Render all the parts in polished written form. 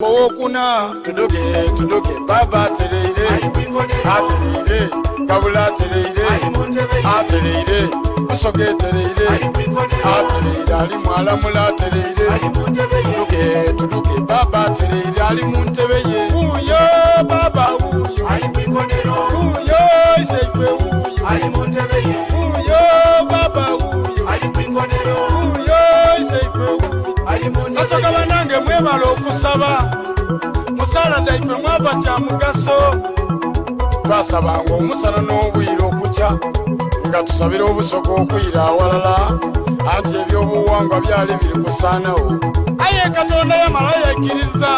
Owokuna tuduke tuduke baba atereire atereire gabula atereire atereire busoga etereire atereire ali mwalamula atereire tuduke tuduke baba atereire ali mu ntebe ye wuuyo baba wuuyo wuuyo iseifwe wuuyo wuuyo baba wuuyo wuuyo iseifwe wuuyo Basoga banange mwebale okusaba musala dhaife mwava kya mugaso twasabanga omusana n'obwire okukya nga tusabira obusoga okwira awalala anti ebyobuwangwa byali biri kusaanawo aye Katonda yamala yaikiriza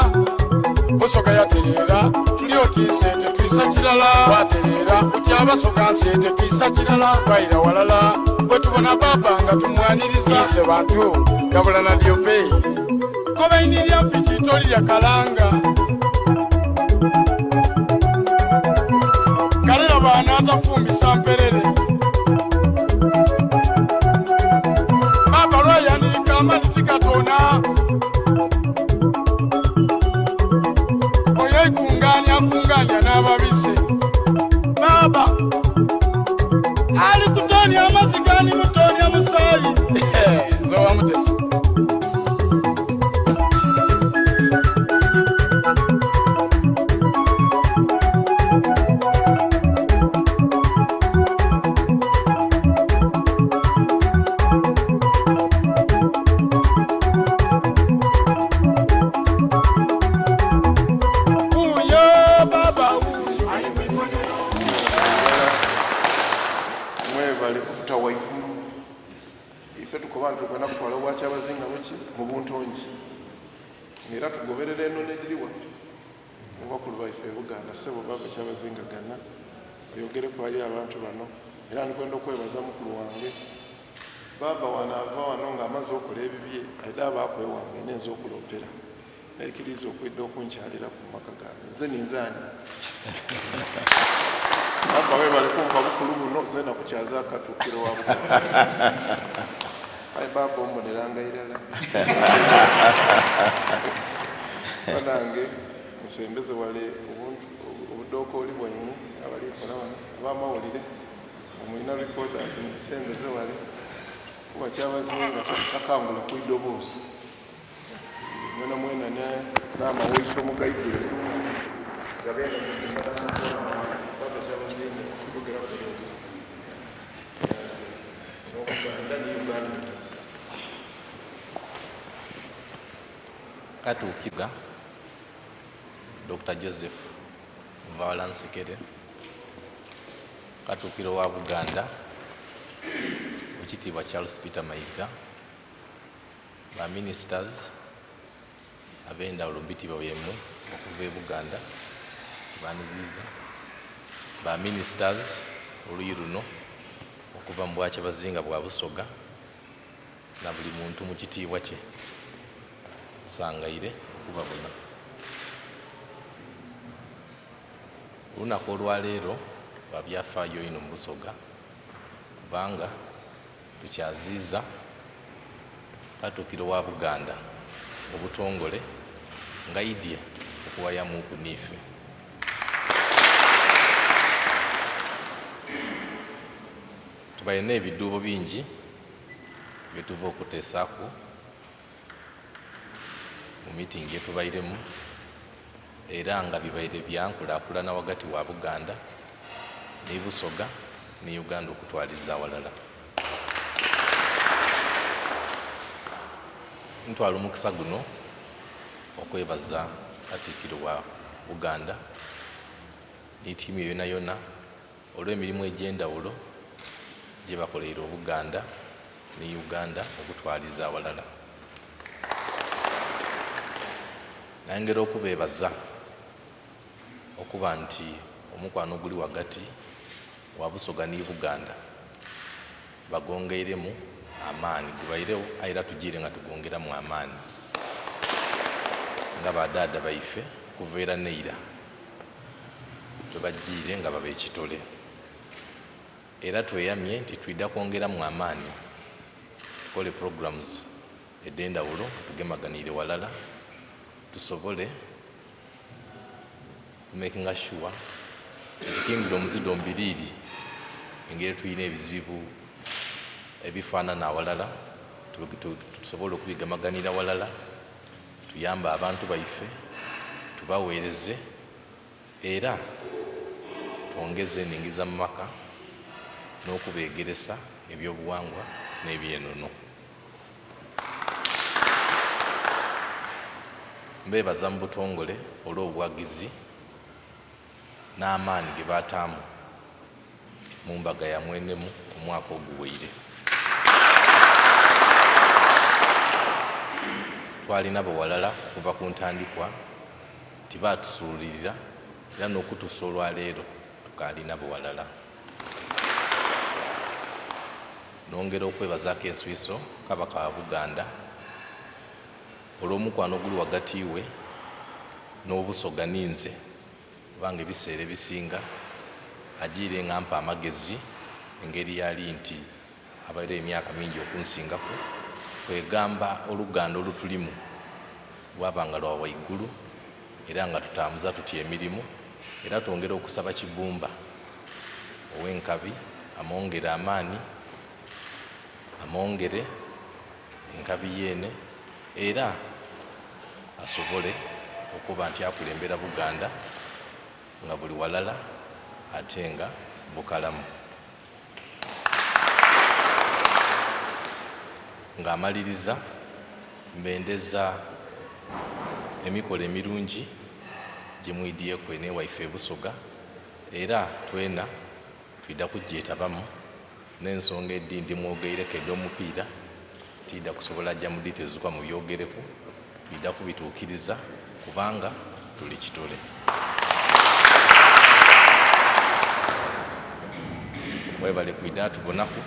Busoga yatereera tuli oti nsi tetwisa kirala twatereera oti abasoga nsi tetwisa kirala twaira walala bwetubona baba nga tumwaniriza ise bantu gabula na dyope kobaini lya mpiki tolirya kalanga kalera baana atafumbisa mperere baba lwayanika amatiti gatona Oyo aikungania akungania n'ababise. Baba ali kutonia amaziga ni mutonia musayi. Nze owa Mutesi. Mwebale kututa waigulu. Ife tukoba nti tukwenda kutwala Obwakyabazinga muki? Mu buntongi. Nga era tugoberera enono edhiri wano mu bakulu baife e Buganda. Ssebo Baba Kyabazinga gana oyogereku ali abantu bano. Era ndikwenda okwebaza mukulu wange. Bbaabba bw'anaava wano ng'amaze okola ebibye, aidha abaaku ewange nenze okuloopera. Naikiriiza okwidha okunkyaliraku mu maka gange. Nze ninze ani? Bbaabba weebale kumpa bukulu buno, zeena kukyazaaku Katuukiro wa Buganda. Aye bbaabba omboneranga irala. Banange musembeze wale obudookooli bwaimwe abali kola wano, ab'amawulire. Nga mulina recorders mudhisembeze wale kuba Kyabazinga takangula ku idoboozi. Mwena mwena n'amawaito mugaigule bulungi gabe nga Baba Kyabazinga ayogeraku kyonse n'Obuganda ni Uganda. Katuukira Dokita Joseph Muvawala Nsekere. Katuukiro wa Buganda, Owekitiibwa Charles Peter Mayiga, ba Ministers ab'endhawulo mu bitiibwa byaimwe okuva e Buganda tubaniriiza, ba Ministers oluyi luno okuva mu Bwakyabazinga bwa Busoga na buli muntu mu kitiibwa kye, nsangaire okubabona. Olunaku olwaleero lwa byafaayo inho mu Busoga kubanga tukyaziiza Katuukiro wa Buganda mu butongole ng'aidhye okuwayamuuku niife. Tubaire n'ebidhuubo bingi byetuva okuteesaaku mu miitingi gyetubairemu. Era nga bibaire bya nkulakulana ghagati wa Buganda ni Busoga ni Uganda okutwaliza aghalala. Ntwala omukisa guno okwebaza Katikkiro wa Buganda ni tiimu ye yonayona olw'emirimu egy'endhawulo gyebakoleire Obuganda ni Uganda okutwaliza aghalala. Nayongera okubeebaza okuba nti omukwano oguli ghagati wa Busoga ni Buganda bagongeiremu amaani. Gubairegho aye era tujiire nga tugongeramu amaani nga ba dhaadha baife okuva eira n'eira bwebajiire nga baba ekitole. Era tweyamye nti twidha kwongeramu amaani tukole programs edh'endhawulo nga tugemaganiire ghalala tusobole. Kumakinga sure nti kingdoms dhombiriri engeri tulina ebizibu ebifanana awalala tusobole okubigemaganira walala, tuyambe abantu baife, tubawereze era twongeze eningiza mu maka n'okubegeresa ebyobuwangwa n'ebyenono. Mbebaza mu butongole olw'obuwagizi n'amaani ge bataamu mu mbaga ya Mwenemu omwaka oguweire. Twali nabo walala okuva ku ntandikwa, tibaatusuulirira era n'okutuusa olwaleero tukaali nabo walala. Nongera okwebazaaku enswiso Kabaka wa Buganda olw'omukwano oguli ghagati we n'Obusoga ninze kubanga ebiseera ebisinga ajiire nga ampa amagezi engeri y'ali nti abaire emyaka mingi okunsingaku, kwegamba oluganda olutulimu lwaba nga lwa waigulu era nga tutambuza tutya emirimu era twongera okusaba Kibumba ow'enkabi amwongere amaani, amwongere enkabi yeene era asobole okuba nti akulembera Buganda nga buli walala ate nga bukalamu. Nga amaliriza, mbendeza emikolo emirungi gye mwidhyeku eno ewaife e Busoga era twena twidha kugyetabamu n'ensonga edhindi mwogeireku edh'omupiira tiidha kusobola gya mu details kuba mubyogereku, twidha kubituukiriza kubanga tuli kitole. Mwebale kwidha tubonaku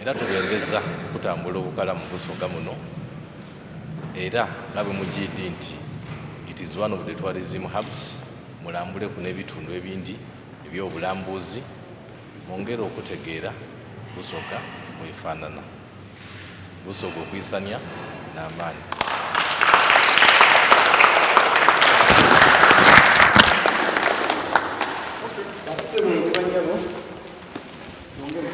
era tubendeza okutambula obukalamu Busoga muno era nga bwe mugiidi nti it is one of the tourism hubs, mulambuleku n'ebitundu ebindi eby'obulambuzi mwongere okutegeera Busoga bwefanana. Busoga okwisania n'amaani. Bassebo ne bannyabo, twongere.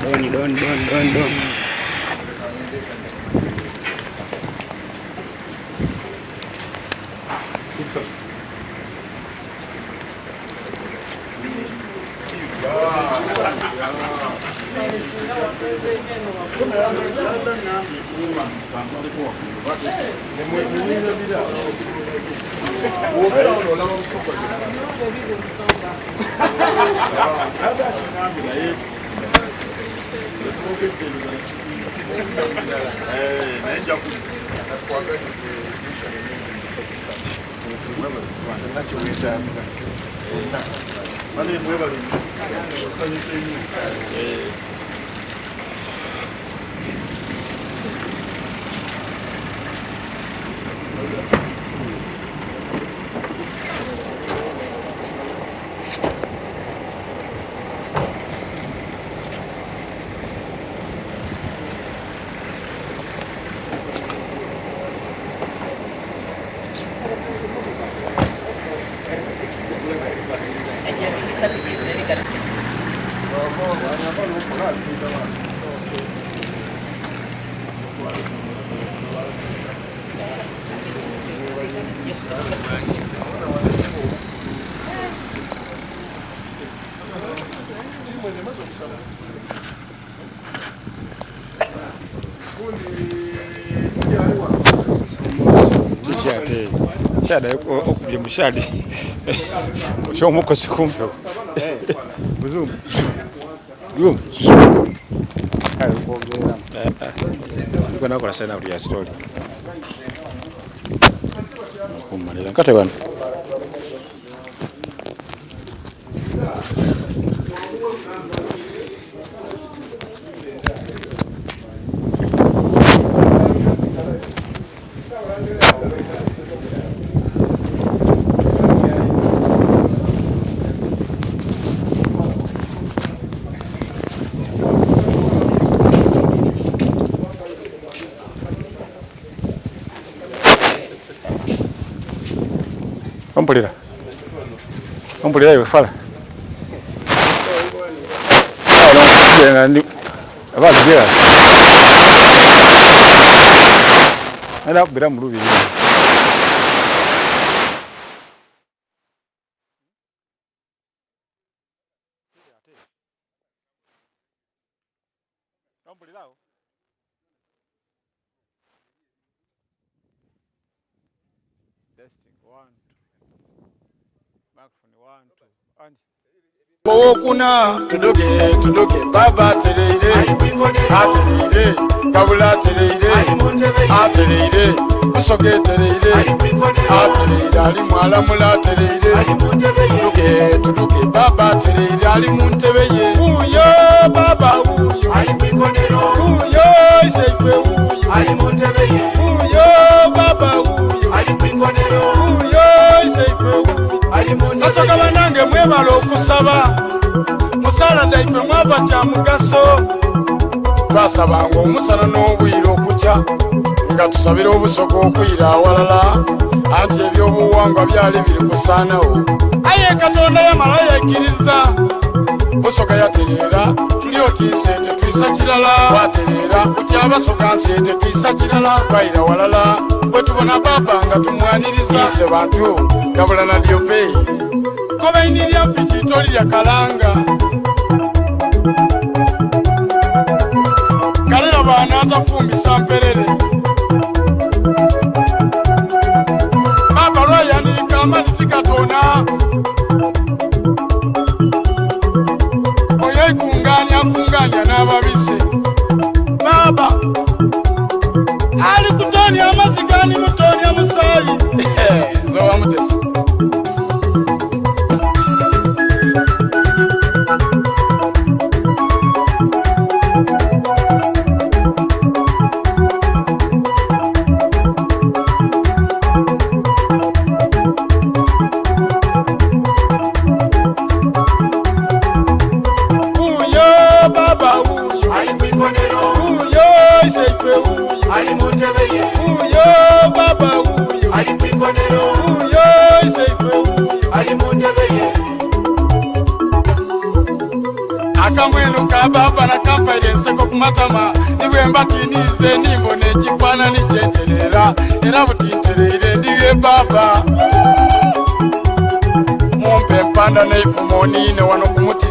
Don, don, don, don, don. Tishati. Shada okubye mushadi. Oshomukoze kumpewo. Muzungu. Yum. Niko nakola sign out ya story. Kumalira kate bano. Ompulira. Ompulira iwe fala. Abagira. Nenda kubira mu lubiri. Ompulira. Testing one two. Microphone one two. And Owokuna tuduke tuduke baba atereire atereire kabula atereire atereire busoga etereire atereire ali mwalamula atereire tuduke tuduke baba atereire ali mu ntebe ye wuuyo baba wuuyo wuuyo iseife wuuyo wuuyo baba wuuyo wuuyo iseife wuuyo basoga banange mwebala okusaba musala daife mwava kya mugaso twasabanga omusana n'obwire okukya nga tusabira obusoga okwira awalala anti ebyobuwangwa byali biri kusaanawo aye Katonda yamala yekkiriza. Busoga yatereera, tuli oti nse tetwisa kirala. Twatereera buti Abasoga nse tetwisa kirala. Twaira walala bwe tubona baba nga tumwaniriza. Ise bantu gabula na lyope. Kobaini lya mpiki tolirya kalanga. Kalera baana atafumbisa mperere. Baba lwayanika amati tigatona. Oyo aikungania akungania n'ababise. Baba ali kutonia amazigani mutonia musayi. Nzowa mutesi. Uyo baba uyo Ali kwikonero, uyo iseitwe uyo ali mu ntebe ye, uyo baba uyo ali kwikonero, uyo iseitwe uyo ali mu ntebe ye. Akamweno ka baba nakampaire enseko ku matama nibwemba tinize nimbona ekifaanani kyenterera era buti ntereire ndighe baba mumpe empanda n'eifumo niine wano ku muti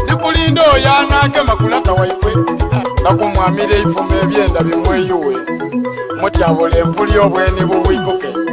ndikulinda oyo anaagema kulata waifwe nakumwamira eifumo ebyenda bimweyuwe mutyabula empuli obweni bubwikuke.